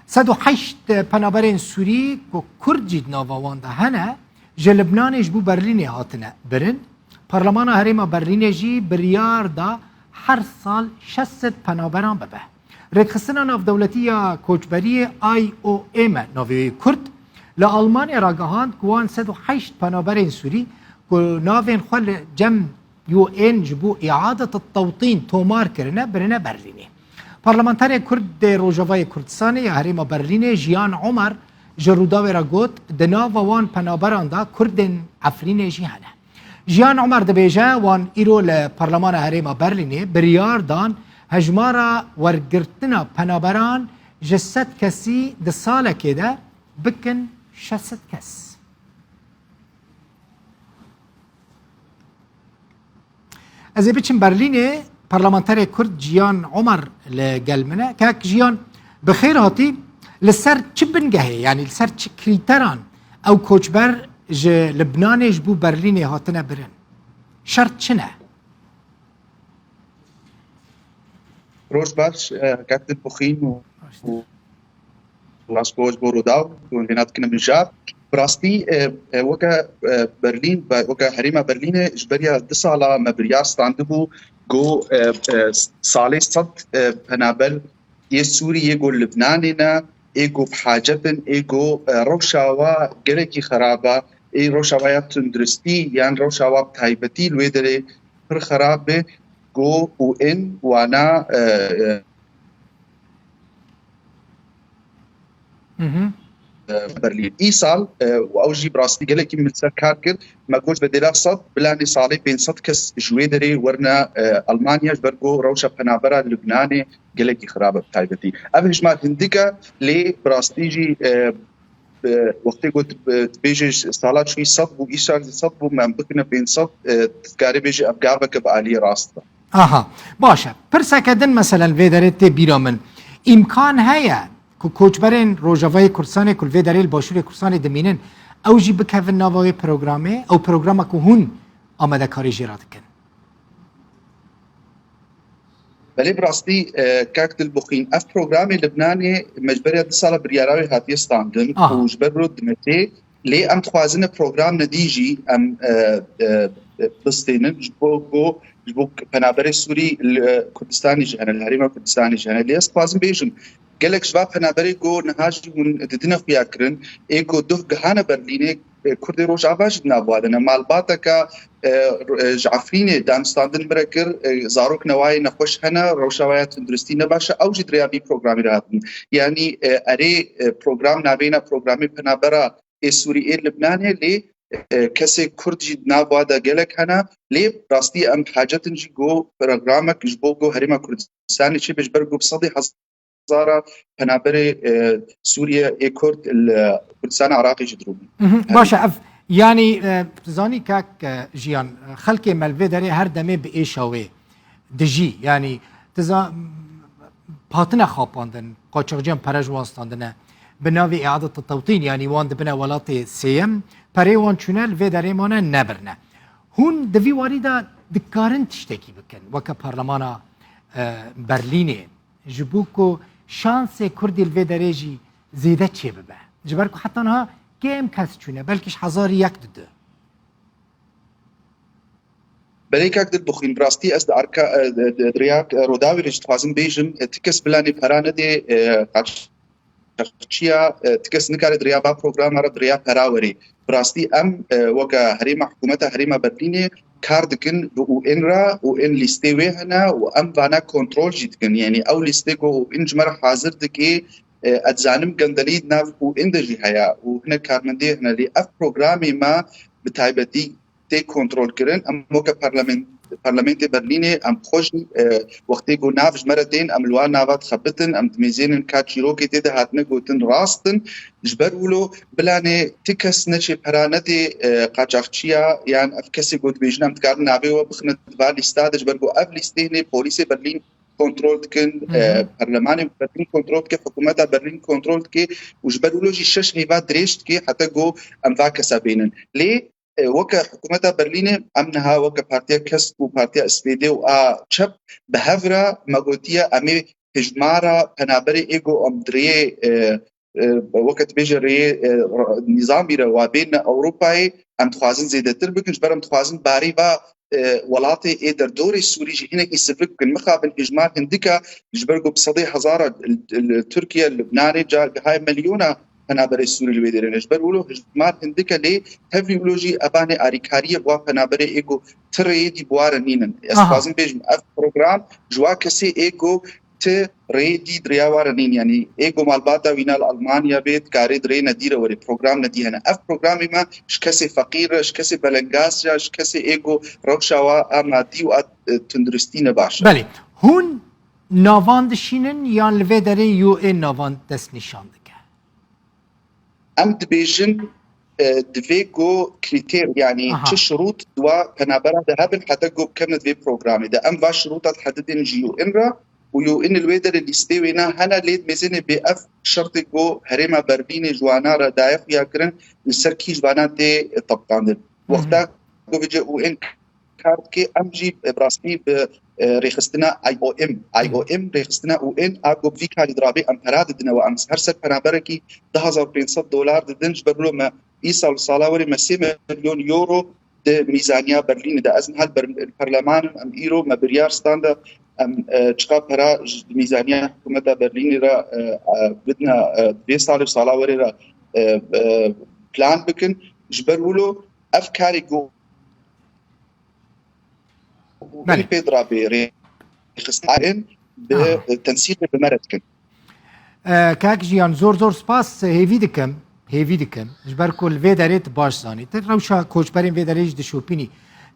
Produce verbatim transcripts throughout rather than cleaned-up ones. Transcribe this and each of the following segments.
Sed û heşt penaberên Sûrî ku Kurd jî di nava wan de hene, ji Libnanê ji bo Berlînê hatine birin. Parlemana Herêma Berlînê jî biryar da her sal şeş sed penaberan bibe. Rêkxistina Navdewletî ya Koçberiyê, I O M e navê wê kurd, li Almanyê ragihand ku wan sed û heşt penaberên Sûrî ku navên xwe li cem U N ji bo îadet tewtîn tomar kirine, birine Berlînê. Parlamenterê Kurd ê Rojavayê Kurdistanê ya Herêma Berlînê Jiyan Omer ji Rûdawê re got, di nava wan penaberan de Kurdên Efrînê jî hene. Jiyan Omer dibêje, wan îro li Parlemana Herêma Berlînê biryar dan hejmara wergirtina penaberan ji sed kesî di salekê de bikin şeş sed kes. Ez ê biçim Berlînê, parlamenterê Kurd Jiyan Omer li gel min e. Kak Jiyan, bi xêr hatî. Li ser çi bingehê, yanî li ser çi krîteran ew koçber ji Libnanê ji bo Berlînê hatine birin? Şert çi ne? Roj baş, e, kak Dilbixîn û, û Rast bo ji bo Rûdaw, hûn hêna dikine mijar. Bi rastî, e, e, weke, e, Berlîn, be-, weke herêma Berlînê ji beriya du sala me biryar standibû, got, e, e, salê sed, e, penaber yê Sûrî yê got Libnanê ne, ê got bi hacet in, ê got, e, rewşa wa gelekî xerab e, ê rewşa wa ya tunduristî yan rewşa wa bi taybetî li wê derê pir xerab e, got û in wana, e, e, Hı hı. e, Berlîn. Îsal, e, û ew jî bi rastî gelekî min li ser kar kir. Me got ji bedêla sed, bilanê salê pênc sed kes ji wê derê werine, e, Almanya, ji ber ku rewşa penabera Libnanê gelekî xirab e bi taybetî. Ev hejmar hindik e, lê bi rastî jî, e, e, wextê ku tu, e, dibêje ji sala çûyî sed bû, îsal jî sed bû, me em bikine pênc sed, e, tu dikarî bêjî ev gaveke bi aliyê rast be. Aha, baş e. Pirseke din meselen vê derê tê bîra min. Îmkan heye ku koçberên Rojavayê Kurdistanê ku li vê derê li Başûrê Kurdistanê dimînin, ew jî bikevin nava wê programê, ew programa ku hûn amadekarî jê re dikin? Belê, bi rastî, e, kak Dilbixîn, ev programê Libnanê me ji beriya du sala biryara wê hatiye standin Aha. û ji ber wilo dimetê. Lê em dixwazin program nedî jî em, e, e, e, bistênin ji bo ku, ji bo penaberê Sûrî li Kurdistanê jî hene, li Herêma Kurdistanê jî hene. Lê ez dixwazim bêjim, gelek ji va penaberê ku niha jî hûn didine xuya kirin, ê ku duh gihane Berlînê, e, Kurdê Rojava jî di nav wa de ne. Malbateka, e, e, ji Efrînê danûstandin min re kir, e, zarok newayê nexweş hene, rewşa wa ya tunduristî ne baş e, ew jî di rêya vî programî re hatin. Yanî, e, erê, e, program navêna programê penabera ê Sûrî ê Libnanê, lê, e, kesê Kurd jî di nav wa de gelek hene, lê rastî em hacet in jî ku programek ji bo ku Herêma Kurdistanê çêbe, ji ber ku bi sedê hezara penaberê, e, Sûriye ê Kurd li Kurdistana Iraqê jî dirûn. Mhm, baş e, ev, yanî, e, tu zanî kak, e, Jiyan, e, xelkê me li vê derê her demê bi êşa wê dijî, yanî, tu za-, hatine xapandin, qaçaxciyan pere ji wan standine, bi navê îadet tewtîn, yanî wan dibine welatê sêyem, perê wan çûne li vê derê mane nebirine. Hûn di vî warî de dikarin tiştekî bikin, weke parlemana, e, Berlînê, ji bo ku şansê Kurdî li vê derê jî zêde çêbibe. Ji ber ku heta niha kêm kes çûne, belkî ji hezarî yek didu. Belê kak Dilbixîn, bi rastî ez di arka, e, di, di, di rêya, e, Rûdawê re jî dixwazim bêjim, e, ti kes planê pera nedê, e, qaçaxçiya, e, ti kes nikare di rêya va programa re, di rêya pera werê. Bi rastî em, e, weke herêma, hikûmeta herêma Berlînê kar dikin bi U N re, U N lîstê wê hene û em vana kontrol jî dikin. Yanî ew lîstê ku U N ji me re hazir dike, e, ez dizanim gendelî di nav U N de jî heye û hinek karmendê hene. Lê ev programê me bi taybetî tê kontrolkirin. Em weke parlament-, parlamentê Berlînê em xwe jî, e, wextê ku nav ji me re tên, em li wan nava dixebitin, em dimêzênin ka çîrokê tê de hatine gotin rast in. Ji ber wilo bilanê ti kes neçê pera nedê, e, qaçaxçiya, yan ev kesê ku dibêjin em dikarin navê we bixine di va lîsta de, ji ber ku ev lîstê hinê polîsê Berlîn kontrol dikin, Hı hı. e, perlemanê Berlîn kontrol dike, hikûmeta Berlîn kontrol dike û ji ber wilo jî şeş hêva dirêj dike heta ku em va kesa bênin. Lê e, weke hikûmeta Berlînê, em niha weke Partiya Kesk û Partiya S P D û a çep bi hev re me gotiye, em ê hijmara penaberê ê ku em di rêyê, e, e, weke dibêje rêyê, e, nîzamî re wa bên Ewropayê, em dixwazin zêdetir bikin, ji ber em dixwazin barî va, e, welatê ê derdorê Sûrî jî hinekî sivik bikin. Mixabin hijmar hindik e, ji ber ku bi sedê hezara li, li Tirkiye, Libnanê ca gihaye milyona penaberê Sûrî li wê derê ne. Ji ber wilo hijmar hindik e, lê tevlî wilo jî evanê arîkariyê bi wa penaberê ê ku ti rêyê dî bi wa re nînin. Ez Aha. dixwazim bêjim, ev program ji wa kesê ê ku ti rêyê dî di rêya wa re nîn. Yanî ê ku malbata wîna li Almanya bê, dikarê di rê nedî re were, program nedî hene. Ev programê me ji kesê feqîr re, ji kesê belengaz re, ji kesê ê ku rewşa wa a madî û a, e, tunduristî ne baş e. Belê. Hûn navan dişînin yan li vê derê U N navan destnîşan dike? Em dibêjin, e, divê ku krîter, yanî Aha. çi şirût di wa penabera de hebin heta ku bikevne di vê programê de. Em va şirûta dihedidin ji U N re û U N li wê derê lîstê wêna hene, lê dimêzênê bê ev şertê ku herêma Berlînê ji wana re daye xuya kirin, li ser kî ji vana tê tepqandin. Hı hı. Wexta ku bêje U N kar dike, em jî bi rastî bi, e, rêxistina I O M, I O M rêxistina U N a ku bi vî karî dirabê em pera didine we, em her ser penaberekî du hezar pênc sed dolar didin, ji ber wilo me îsal û sala werê me sê milyon euro di mîzaniya Berlînê de. Ez niha li ber-, li perleman im, em îro me biryar standa, em, e, çiqa pera ji mîzaniya hikûmeta Berlînê re, e, e, bidine, e, vê salê û sala werê re, e, e, plan bikin. Ji ber wilo ev karê ku Belê. pê dirabê rêxistin bi Aha. tensîqê bi me re dikin. E, kak Jiyan, zor zor spas, hêvî dikim, hêvî dikim. Ji ber ku li vê derê tu baş zanî. Tu rewşa koçberên vê derê jî dişopînî.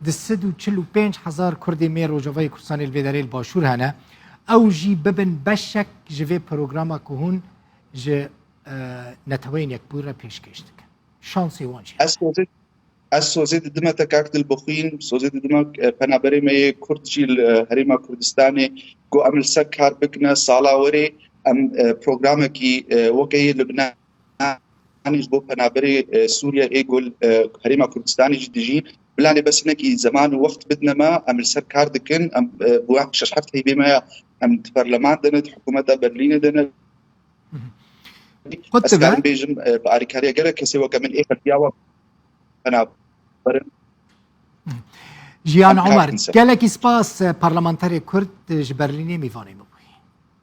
Di sed û çil û pênc hezar Kurdê me Rojavayê Kurdistanê li vê derê li Başûr hene. Ew jî bibin beşek ji vê programa ku hûn ji, e, Neteweyên Yekbûyî re pêşkêş dikin. Şansê wan jî. Ez sozê, ez sozê didime te kak Dilbixwîn, sozê didime, e, penaberê me yê Kurd jî li, e, Herêma Kurdistanê, ku em li ser kar bikine, sala werê em, e, programekî, e, weke yê Libnanê ji bo penaberê, e, Sûriye ê ku li, e, Herêma Kurdistanê jî dijîn. Bila lê bes hinekî zeman û wext bidine me, em li ser kar dikin, em, e, bi şeş heft heyvê me ya, em di perleman de ne, di hikûmeta Berlînê de ne. Qut Ez dibe. karim bêjim, e, bi alîkariya gelek kesê weke min ê xetiya we penaberin. Jiyan Em Omer, karin ser. gelekî spas, e, parlamenterê Kurd, e, ji Berlînê mîvanê min bû.